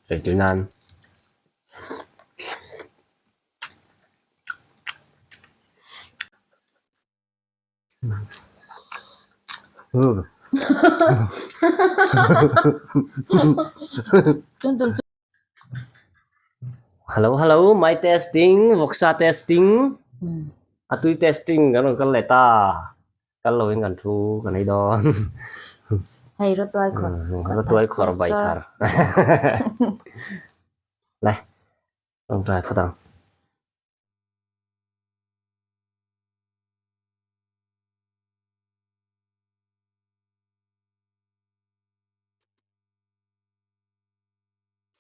Entirnan. Hello hello my testing vawksa testing a tui testing kan rawn kal leh ta kal lo in kan thu kan ei dawn hei rawtuai khawr rawtuai khawr bai thar le tawngtai phawt ang.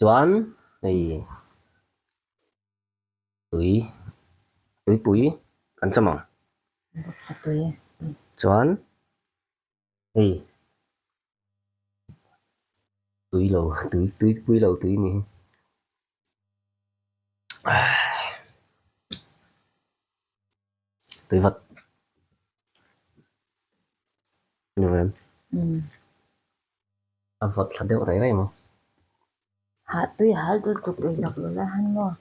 Chuan hei tui tuipui kan chawm ang. Chuan hei tui lo tui tuipui lo tui ni hi. Tui vat. Ni em? A vawt thla deuh reng reng maw? Hah tui hal dul tuk ui lak lo la han maw?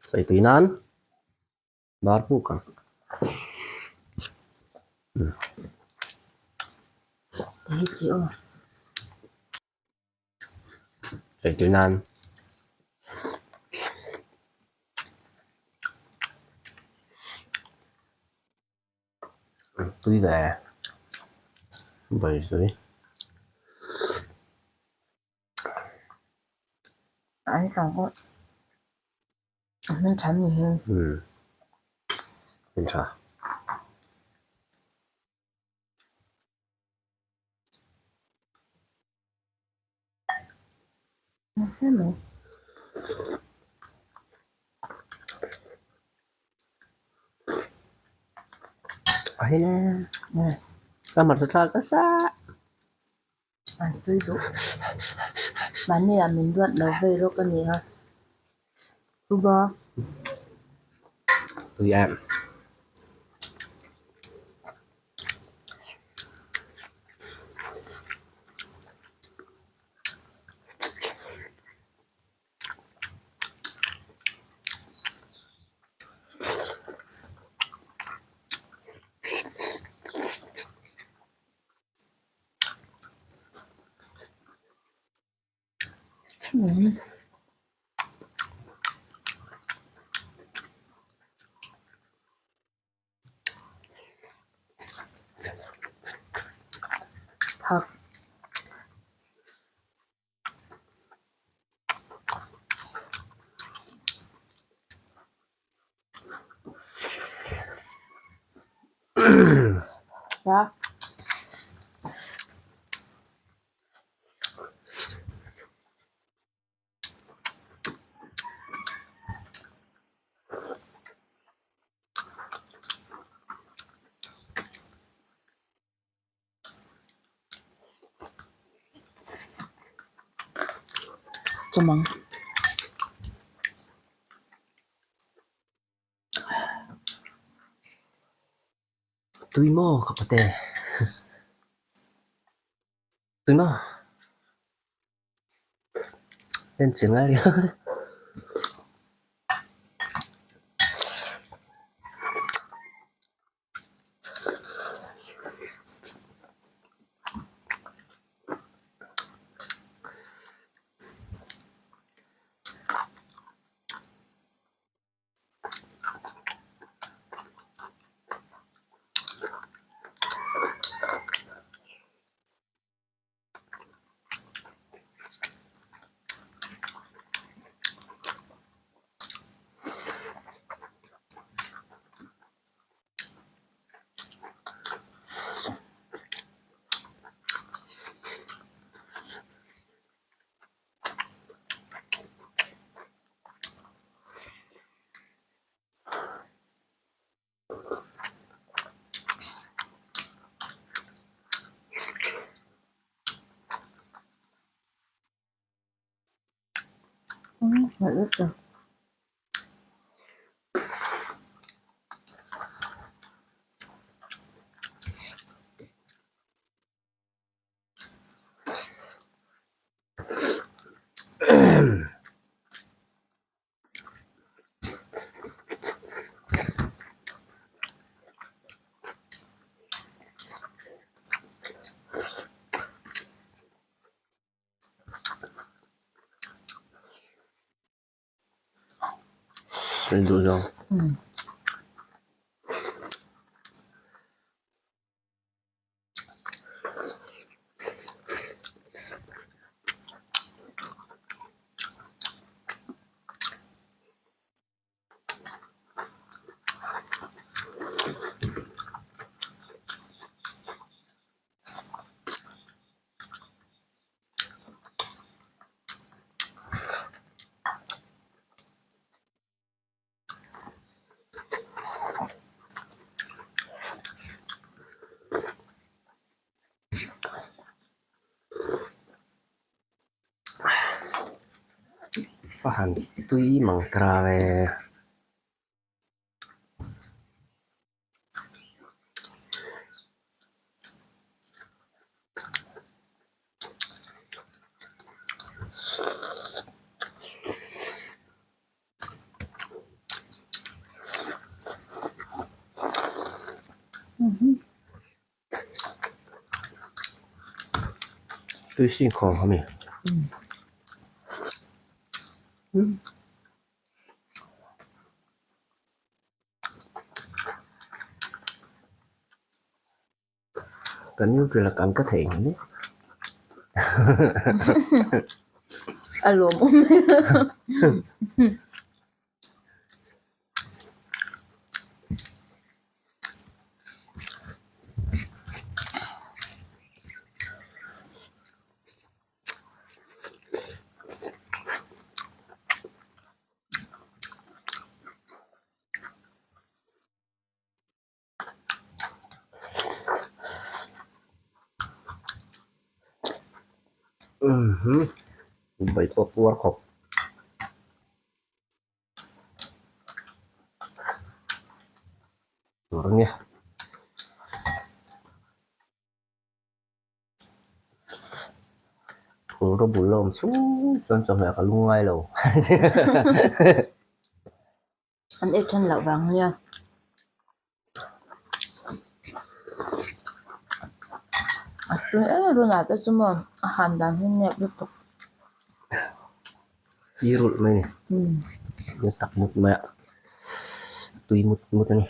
Sawi tui nan bar puk ang. Hei chi aw. Sawi tui nan. Tui ve bai tui. An sang pawh a hming tha ni hi. Umm hming tha. Ka hmarcha thlak nasa. An tui duh. Mahni ah min duat lo vei rawk a ni a. Chuba. Tui em. Thak. Ya. Chawmang. Tui maw ka pate. Tui maw. En chi ngai riau. Duh zawng. Fa han tui mang ta ve. Tui sin khawm kha mi. Kan nutri la kan ka thei ang hle. A lawmawm e. Bai pawh puar khawp. Tur a nia. Phulraw bul a awm chung chuan chawhmeh ka lung ngai lo. An ei then loh vang nia. A tui em em runah te chu maw a han dan hi nep lutuk. I rulh mai a ni. Ni tak mut mai a tui mut mut a ni.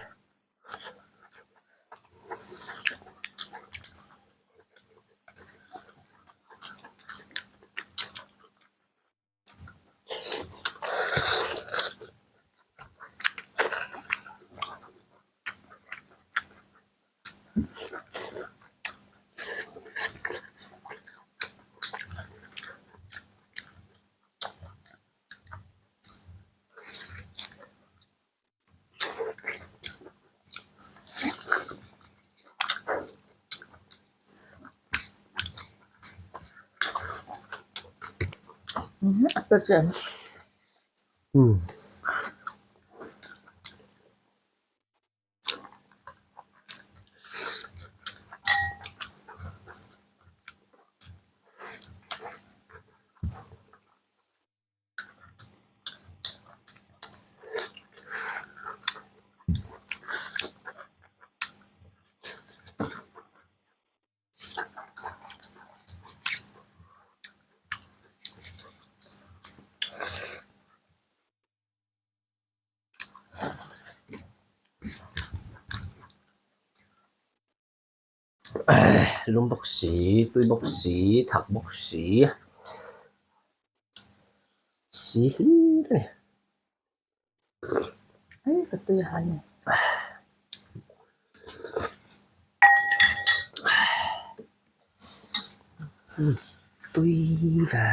Lum bawk si tui bawk si thak bawk si si hlir a ni. Hei ka tui han a ni. Tui ve.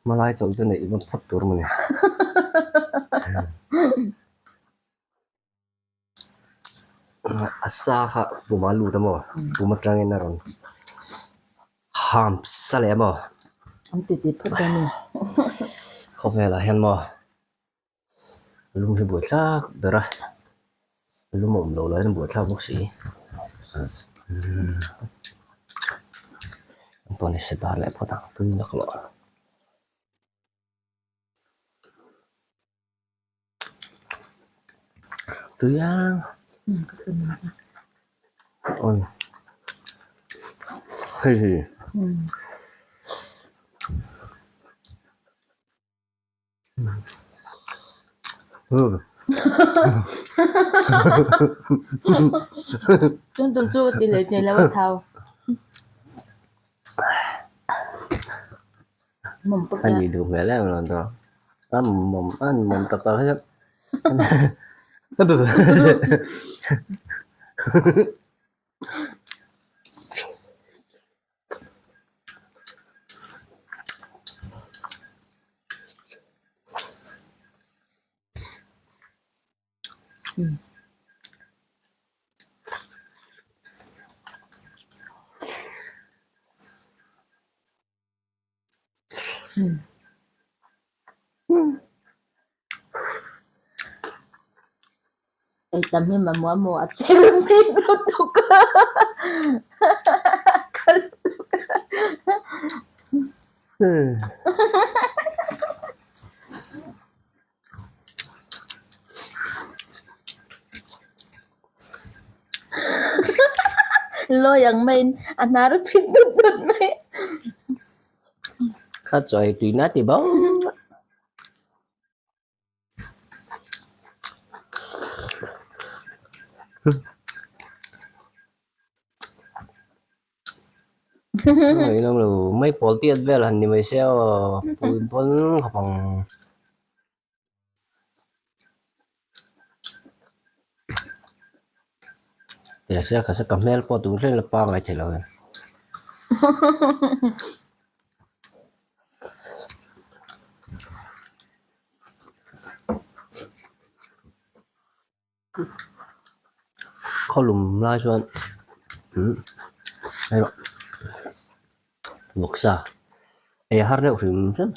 Hmalai chawlh te neih vawn phawt tur mawni. A sa kha pum a lut a maw? Pum atangin a rawn ham sa leh a maw? An ti ti phawt dawn a ni. Khawvelah hian maw lung hi buaithlak ber a, lung a awm lo laiin a buaithlak bawk si. An pawh ni se bar leh phawt ang tui laklawh. Tui ang oi hei hi Chung tum chu ti leh che lo a thau. A nih duh hmel em lo to. A mawm a mawm tak tak hian Ei tam hi mamawh amaw a chel bik lutuk a ka lutuk a. Lawi ang maiin a hnar a phit dut dut mai. Kha chawi tui na ti bawk. Mai pawl tiat vel han ni mai se aw pui pawn khawp ang. Tia sia kha ka hmel pawh tur hlen la pangai thei lo e. Khawlum lai chuan umm hei rawh vawksa ei a har deuh hrim hrim.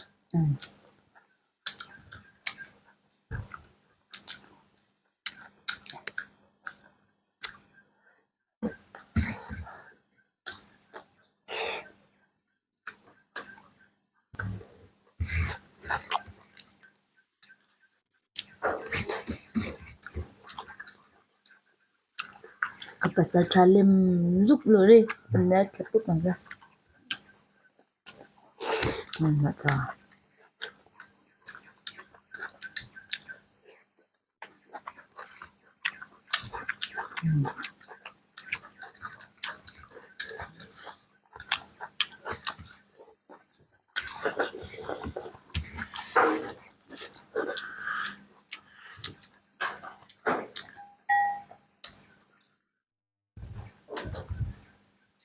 Ka pasal tha lem zuk lo ri an ner thla puk ang kha.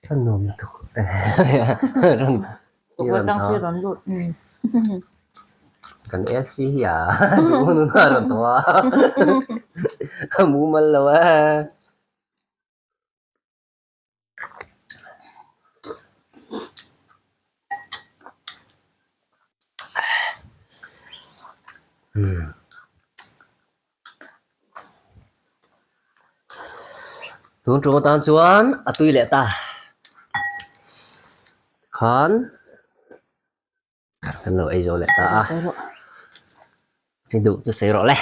Ka nuam lutuk rawn lut kan AC hi a duh hun hun a rawn tawh a a mumal lo a. Tun tum atan chuan a tui leh ta khan kan lo ei zo leh ta a i duh chu sawi rawh le.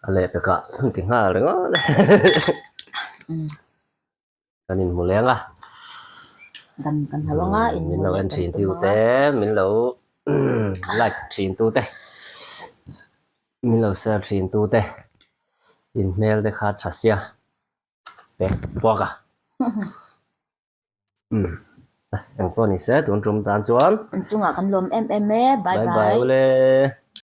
A lehpekah hun ti nghal ringawt a kan inhmu leng a dam kan hauh anga min lo en thin tu te min lo like thin tu te min lo share thin tu te in hmel te kha tha sia pek puak a umm engpawh ni se tun tum tan chuan an chungah kan lawm em em e bye bye bye ule.